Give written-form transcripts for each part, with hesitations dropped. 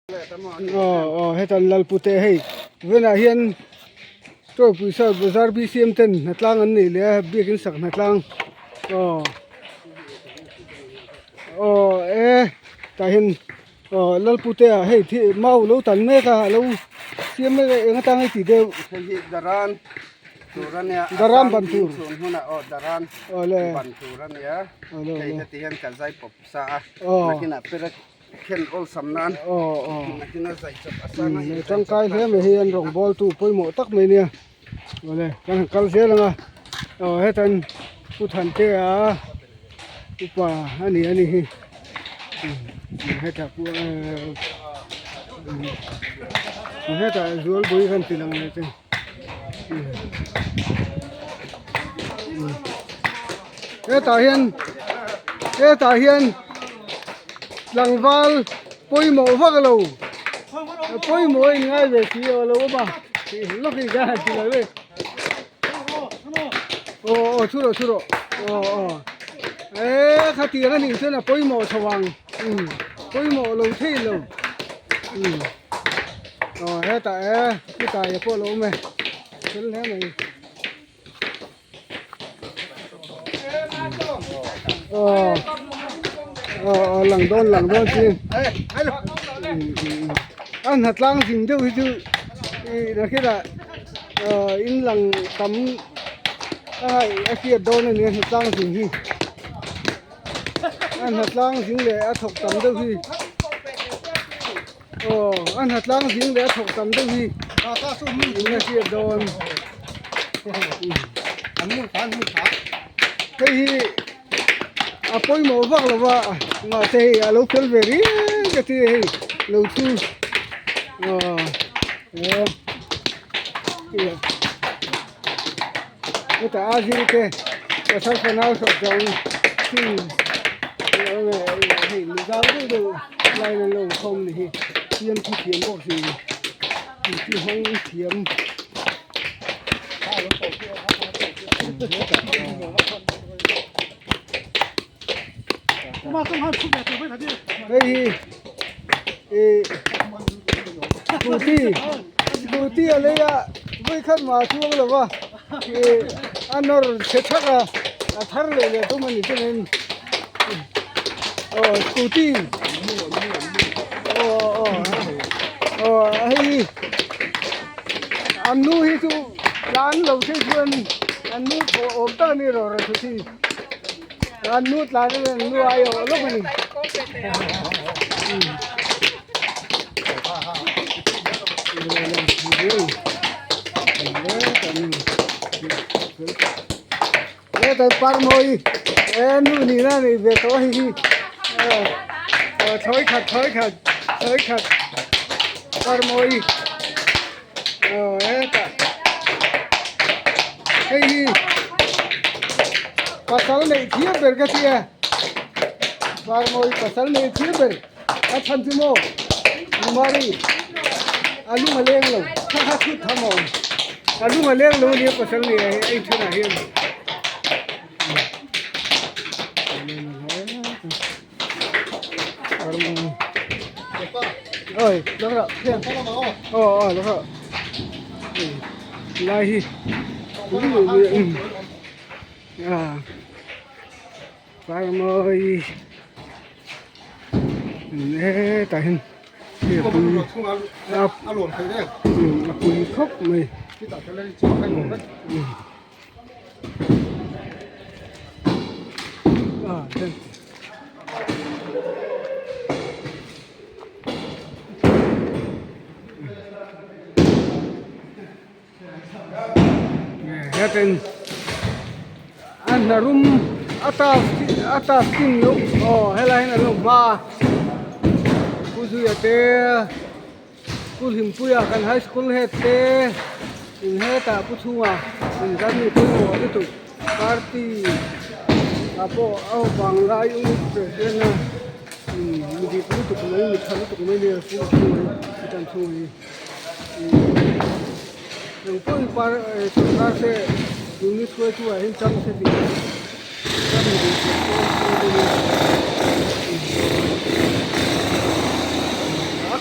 Aw aw hetan Lalpute hei venah hian Tawipui South Bazar BCM ten hnatlang an nei leh a biakin sak hnatlang aw aw e tah hian aw Lalpute ah hei thi mau lo tan mek a alo siam mek a eng atang hei tih deuh hei hi daran tur a nia daran ban tur chhun hunah aw daran aw le ban tur a nia aw le hei heti hian ka zai pawp sa a aw nakinah perek Khen awlsam nan nakin a zai chawp a sang a inzai tangkai hle mai hi an rawngbawl tu pawimawh tak mai nia awle kan han kal zel ang a aw hetan Pu Thantea upa a ni a ni hi hetah pawh hetah zualbui kan ti lang leh te hetah hian hetah hian tlangval pawimawh vak lo pawimawh a inngai ve si a lo awm a lawk in ka han ti lo e aw aw thu rawh thu rawh aw aw e khatiang a nih chuan a pawimawh chho ang pawimawh lo thei lo. Aw hetah e khutah pawh a lo awm e fel hle mai aw aw aw lang dawn lang dawn chi a hnatlang zing deuh hi chu ih nakinah aw in lang tam a ngaih a hriat dawn a ni a hnatlang zing hi. A hnatlang zing leh a thawk tam deuh hi aw a hnatlang zing leh a thawk tam deuh hi in a hriat dawn hei hi a pawimawh vak lo va mahse hei a lo fel ve riau ka ti hei lo thu aw Heta a zir te pasal fanau sawh chang thil hei mi zau deuh deuh line an lo khawm ni hi siam thi thiam bawk si titi hawng thiam. Hei hi ih scooty scooty a lei a vawikhat mah a chuang lo va ih a nawr chhe thak a a thar leh leh tum a ni chuan in aw scooty aw aw aw hei hi an nu hi chu tlan lo thei chuan an nu pawh awm tak a ni rawh rawh scooty. An nu tlan in an nu ai awh lawk a ni. He par mawi e nu ni na nei ve tawh a hei hi thawi khat thawi khat thawi khat par mawi aw hetah hei hi pasal neih thiam ber ka tia Parmawi pasal neih thiam ber a chhan chu maw Numari a lung a leng lo kha kha thut tham a awm a lung a leng lo ania pasal neih a hei thenah hian. Oi lak rawh thian aw aw lak rawh lai hi a parmawi hetah hian a pui a pui khawp mai. Hetin a hna rum a taf a taf kin loh aw helai hian an lo hma a pu zuia te. Pu Hlimpuia kan high school head te in hetah pu chhunga in zan mi pawimawh lutuk party ah pawh a vang lai unit president a mi dik lutuk mai mi tha lutuk mai nia pu chhunga hi pu tan chhunga hi eng pawhin par sorkar te unit hruaitu ah hian chang se tih ram mi dik leh pawh.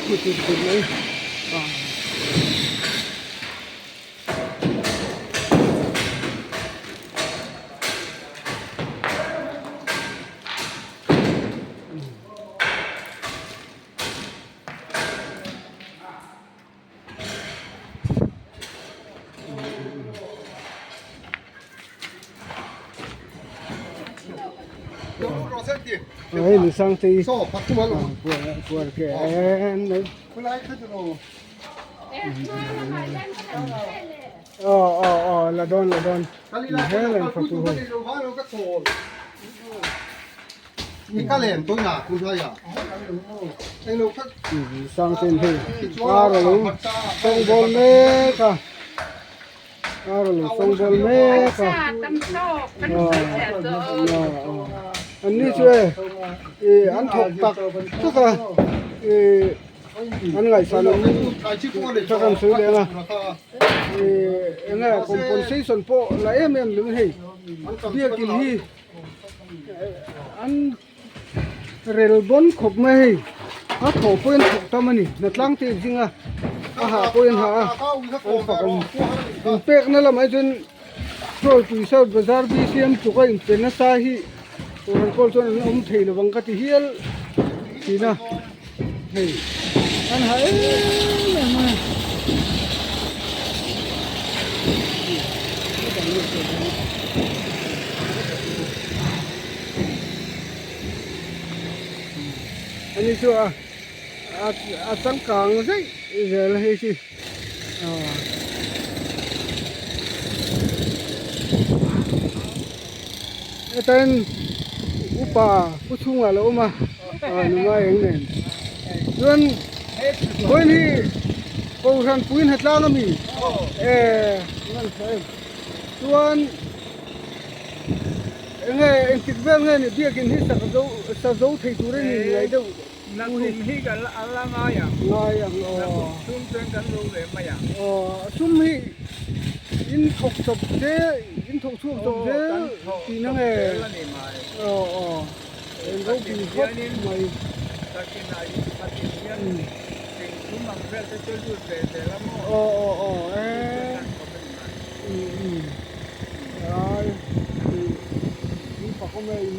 hmu tir tur mai ah. Hei ni sang te puar ke en mai aw aw aw la dawn la dawn hel an fatu ho Sang ten hei ar a lo sawngbawl mek a ar a lo sawngbawl mek a an ni chu e ih an thawk tak tak a ih an ngaihsan awm tak an sawi leh ang a ih eng nge compensation pawh la em em lo in hei biakin hi. An rel bawn khawp mai hei a thaw pawhin thawk tam a ni hnatlang te zing a a hah pawhin hah a an fak awm inpekna lamah hi chuan Hruaipui South Bazar B_C_M tluk a inpe nasa hi Kohhran pawl chuan an awm thei lovang ka ti hial thin a hei an hah em em mai a. Ani chu a a changkang zeih zel hei hi aw hetain upa pu chhungah a lo awm a aw nungai eng nen chuan vawiin hi kohhran puiin hetlang ami eh chuan. Enge engtik vel nge ni biakin hi sak zo sa zo thei tur a ni ngai deuh Nakum hi kan la ala ngai ang. Ngai ang aw. Nakum chhung chuan kan lo ve mai ang. Aw a sum hi in thawk chawp zel in thawk chhuak chawp zel tihna nge. Aw kan thawk chawp zel a ni mai. Aw aw eng ropui khawp mai. Takin a thakin hian thing thum ang vel te chu lut ve zel a maw. Aw aw aw e. Kan thawk a ni mai. Ai in fak awm e in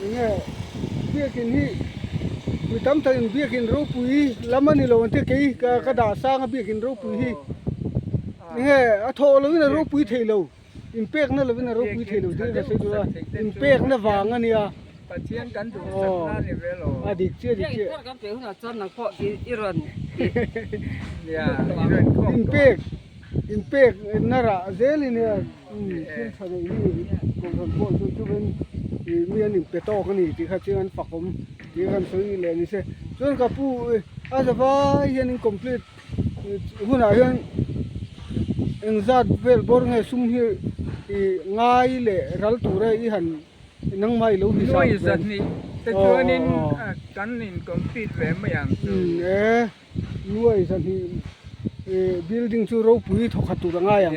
enge biakin hi mi tam tak in biakin ropui lam a ni lo ang te kei ka ka dah sang a biakin ropui hi enge a thawh lo in a ropui thei lo in pek na lo in a ropui thei lo tih ka sawi tur a in pek na vang a nia Pathian kan duh sak na ni ve lo. A dik chiah dik chiah. Biakin kan pe hunah chuan nang pawh i rawn In pek in pek na rah zel in nia thil tha neih hi kohhran pawh chu chuvin ih mi an inpe tawk a ni tih kha chiang an fak awm tih kha kan sawi leh ni se chuan ka pu a zavai hian in complete hunah hian engzat vel bawr nge sum hi ih ngai leh ral tura i han Nangmah i lo hi Nuai zahnih te chuanin kan in complete ve mai ang chu. E nuai zahnih building chu ropui thawkhat tur a ngai ang.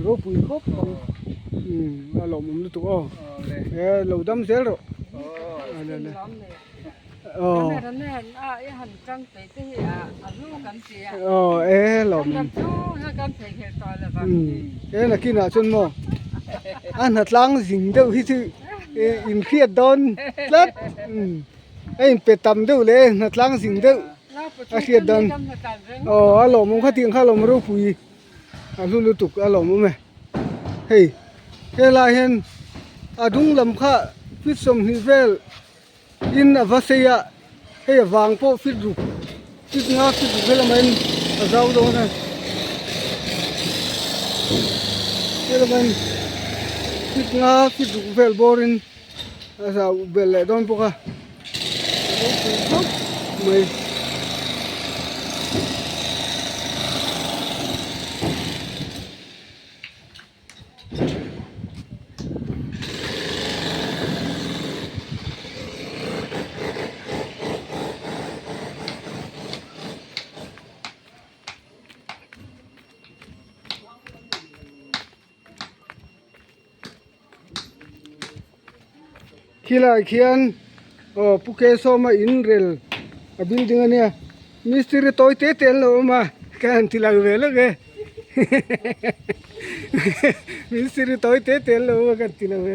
Ropui khawp ang. A lawmawm lutuk aw. E lo dam zel rawh. Aw e lawmawm. E nakinah chuan maw a hnatlang zing deuh hi chu inhriat dawn tlat a inpe tam deuh leh hnatlang zing deuh a hriat dawn aw a lawmawm khatiang kha a lawm ropui a hlu lutuk a lawmawm e hei helai hian a dung lam kha feet 20 vel. Tin a va sei a, hei a vang pawh fit ruk fit nga fit ruk helam ah hian a zau dawn a, helam ah hian fit nga fit ruk vel bawr in a zau belh leh dawn bawk a, a ropui khawp mai. Khilai khian aw pu Kesawma in rel a building a nia. Mistiri tawi te te an lo awm a ka han ti lang ve lawk e mistiri tawi te te an lo awm a ka han ti lang ve lawk.